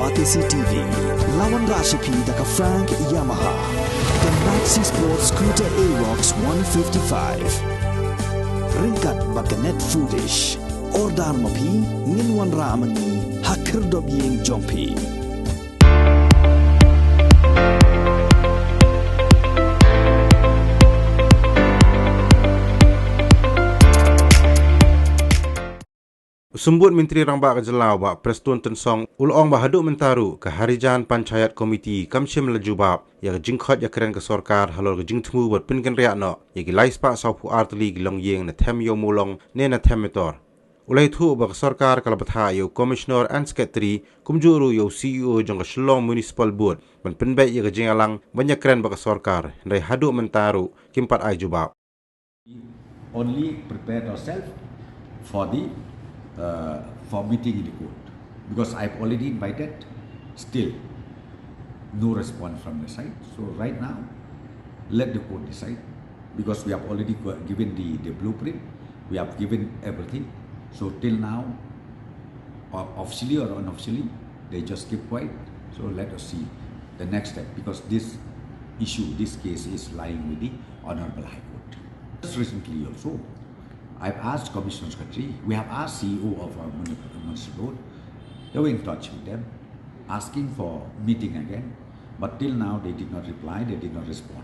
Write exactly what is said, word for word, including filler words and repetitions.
Batesi T V, la wanrah sha phi da ka Frank Yamaha, ka Maxi Sport Scooter Aerox one fifty-five. Ryngkat bad ka Net Foodish. Order ma phi, ngin wanrah ma ngi ha khyrdop ïing jong phi. U Symbud Myntri Rangbah ka jylla u Bah Prestone Tynsong u la ong ba haduh mynta ruh ka Harijan Panchayat Committee kam shym la jubab ïa ka jingkhot ïakren ka sorkar halor ka jingthmu bad pynkynriah noh ïa ki lai spah sawphew ar tylli ki longïing na Them Ïew Mawlong ne na Them Metor. U la ïathuh ba ka sorkar ka la bthah ïa u Commissioner and Secretary kumjuh ruh ïa u C E O jong ka Shillong Municipal Board ban pynbeit ïa ka jingïalang ban ïakren bad ka sorkar, hynrei haduh mynta ruh kim pat ai jubab. We only prepared ourselves for the uh, for meeting in the court because I've already invited. Still, no response from the side. So right now, let the court decide because we have already given the, the blueprint. We have given everything. So till now, officially or unofficially, they just keep quiet. So let us see the next step because this issue, this case is lying with the Honorable High Court. Just recently also, I've asked Commissioner Secretary, we have asked C E O of our municipal board, they were in touch with them, asking for meeting again, but till now they did not reply, they did not respond.